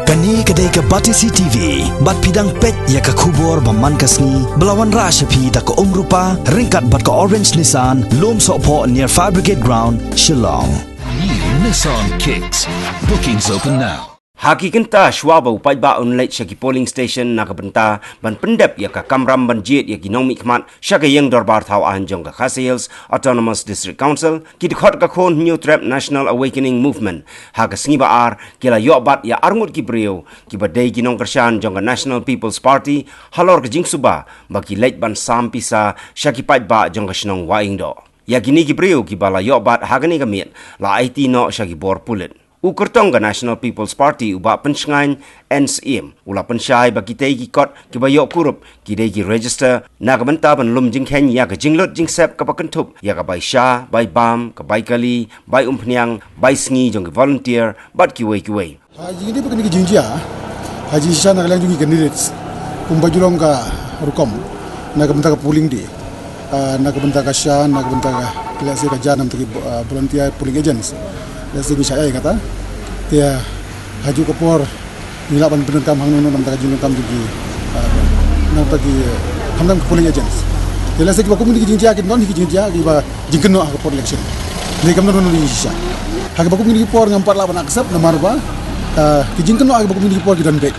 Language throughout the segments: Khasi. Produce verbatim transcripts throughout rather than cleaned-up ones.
Kane ka dei ka Batesi T V, bad phi dang peit ïa ka khubor ba man ka sngi, ba la wanrah sha phi da ka Umrupa, ryngkat bad ka Orange Nissan, Lumsohphoh near Fire Brigade Ground, Shillong. New Nissan Kicks. Bookings open now. Ha ki kynta shuwa ba u paidbah un leit sha ki polling station na ka bynta ban pyndep ïa ka kamram ban jied ïa ki nongmihkhmat sha ka ïing dorbar thaw aiñ jong ka Khasi Hills Autonomous District Council, ki dkhot ka khun Hynñiewtrep National Awakening Movement, ha ka sngi ba ar, ki la ïoh bat ïa arngut ki briew, ki ba dei ki nongkyrshan jong ka National People's Party, halor ka jingsuba ba ki leit ban sam pisa sha ki paidbah jong ka shnong Wahiaingdoh. Ïa kine ki briew ki ba la ïoh bat ha kane ka miet, la aiti noh sha ki bor pulit. U kyrtong ka National People's Party, u Bah Pynshngaiñ N Syiem, u la pynshai ba kitei ki kot ki ba ïoh kurup ki dei ki register na ka bynta ban lum jingkheiñ ïa ka jinglut jingsep ka ba kynthup ïa ka bai sha, bai bam, ka bai kali, bai umphniang, bai sngi jong ki volunteer bad kiwei kiwei. Ha jingdei ba kane ka jingjia, ha jingshisha na ka liang jong ki candidates, kumba ju long ka rukom na ka bynta ka polling day, ah, na ka bynta ka sha, na ka bynta ka, let's say, ka ja na ka bynta ki, ah, volunteer polling agents. Let's say, ngi shah ïa kata. Te, ah, ha ju ka por ngi lah ban pyndonkam hangno hangno na ka bynta ka jingdonkam jong ki, ah, na ka bynta ki, ah, khamtam ki polling agents. Te, let's say, ki ba kum kine ki jingjia, ki don hi ki jingjia ki ba jingkynnoh ha ka por election. Dei kam don hi ki jingjia. Ha ki ba kum kine ki por ngam pat lah ban accept namar ba, ah, ki jingkynnoh ha ki ba kum kine ki por ki don beit.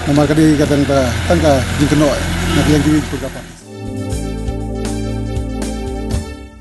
Namar ka dei ka tang ka, tang ka jingkynnoh na ka liang ki, ki por ka pat.